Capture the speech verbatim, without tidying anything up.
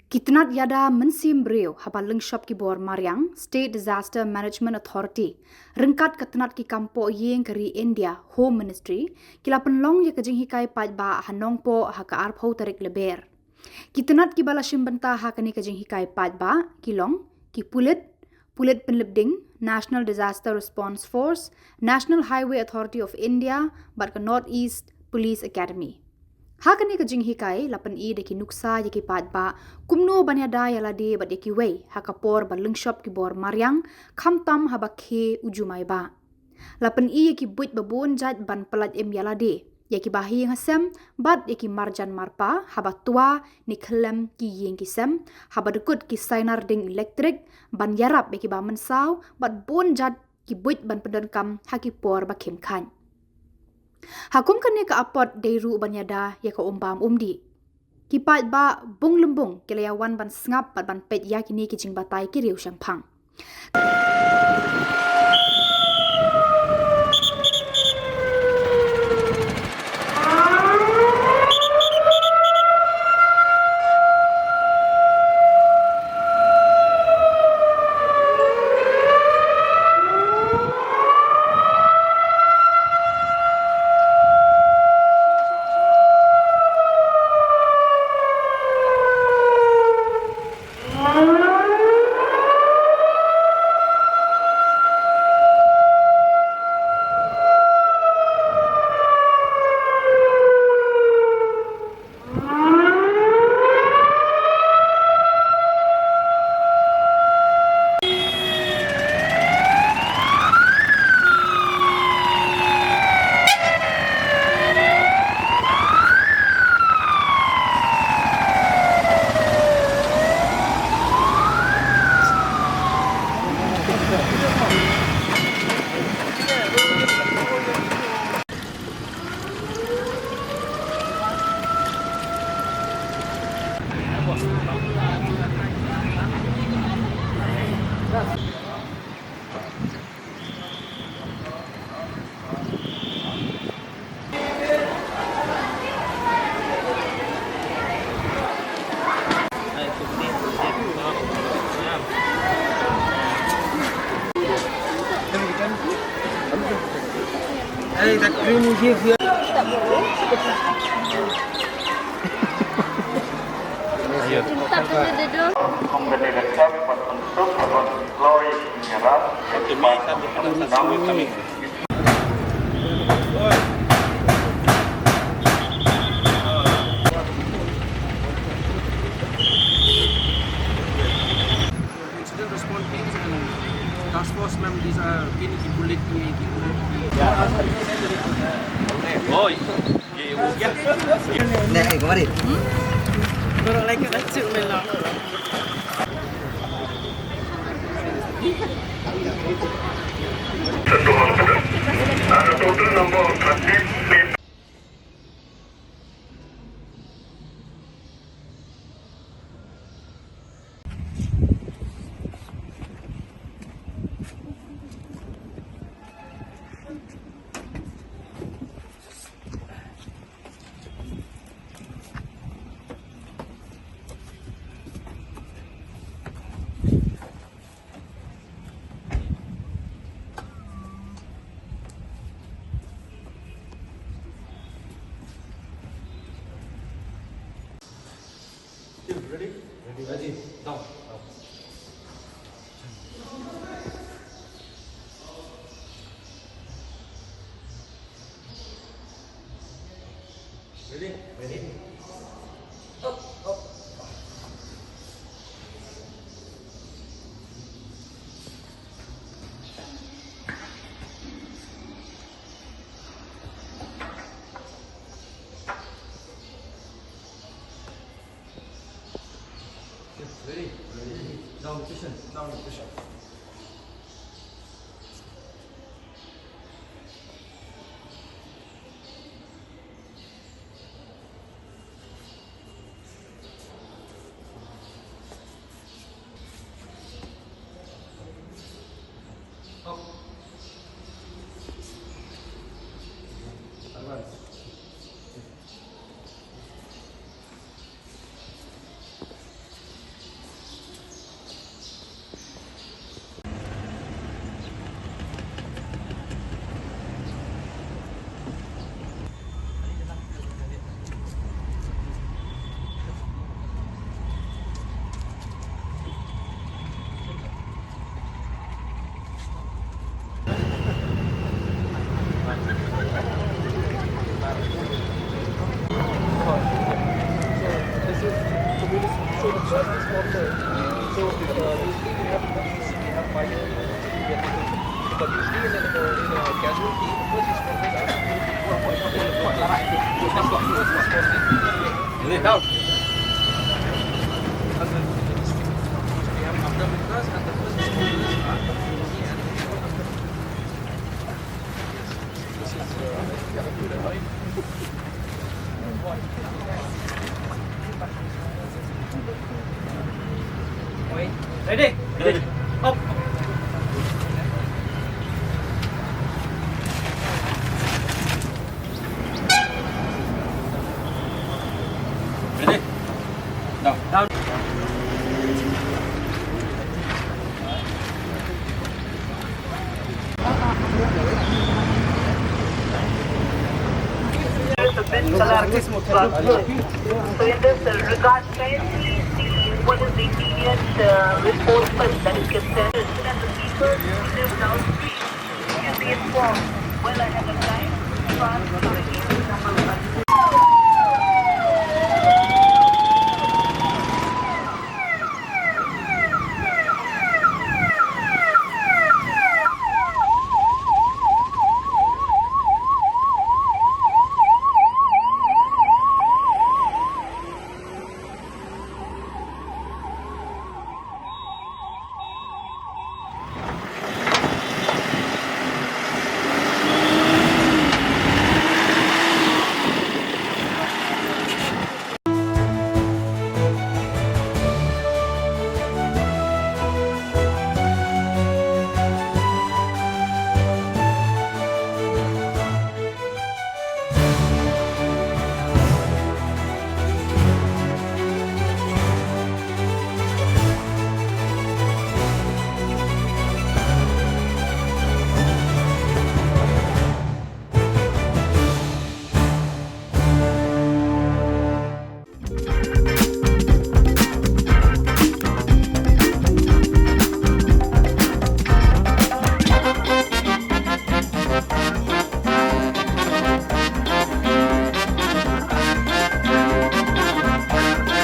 Ki tnat ïada mynsiem briew haba lyngshop ki bor mariang, State Disaster Management Authority, ryngkat ka tnat ki kam poh ïing ka ri India, Home Ministry, ki la pynlong ïa ka jinghikai paidbah ha Nongpoh ha ka arphew tarik Lber. Ki tnat kiba la shim bynta ha kane ka jinghikai paidbah ki long ki pulit, pulit pynlip ding, National Disaster Response Force, National Highway Authority of India bad ka North East Police Academy. Ha kane ka jinghikai la pyni da ki nuksa ïa ki paidbah kumno ban ïada ïa lade bad ïa kiwei ha ka por ba lyngshop ki bor mariang, khamtam haba khie u jumai bah. La pyni ïa ki buit ba bun jait ban pyllait im ïa lade, ïa kiba ha ïing ha sem bad ïa ki marjan marpa haba twa ne khyllem ki ïing ki sem, haba dkut ki sainar ding elektrik, ban ïarap ïa kiba mynsaw bad bun jait ki buit ban pyndonkam ha ki por ba khim khaiñ. Ha kum kane ka apot dei ruh ban ïada ïa ka um bam um dih. Ki paidbah bun lymbung ki la ïa wan ban sngap bad ban peit ïa kine ki jingbatai ki riewshemphang. Hey, that green you give here. Incident response teams and task force, ma'am, these are kini ki bullet ki, ki bullet ki. Oh, ye, ye, wo kya? Nahi, kumari. Baru lagi baca malam. Ready? Ready. Ready. Down. Down. Ready? Ready. Up, up. Ready? Ready. Down, position. Down, position. Up. Advance. So, uh, usually we have police, we have fire, we have everything. But usually in a, in a casual case, the first responders are first responders. Down. We have Apta Mitras and the first responders are the police and the fire. Ready? Ready. Up. Ready? Down. Down. So in this regard, may I please see what is the immediate, uh, response that is concerned and the people who live downstream should be informed well ahead of time. So I'm sorry, number one.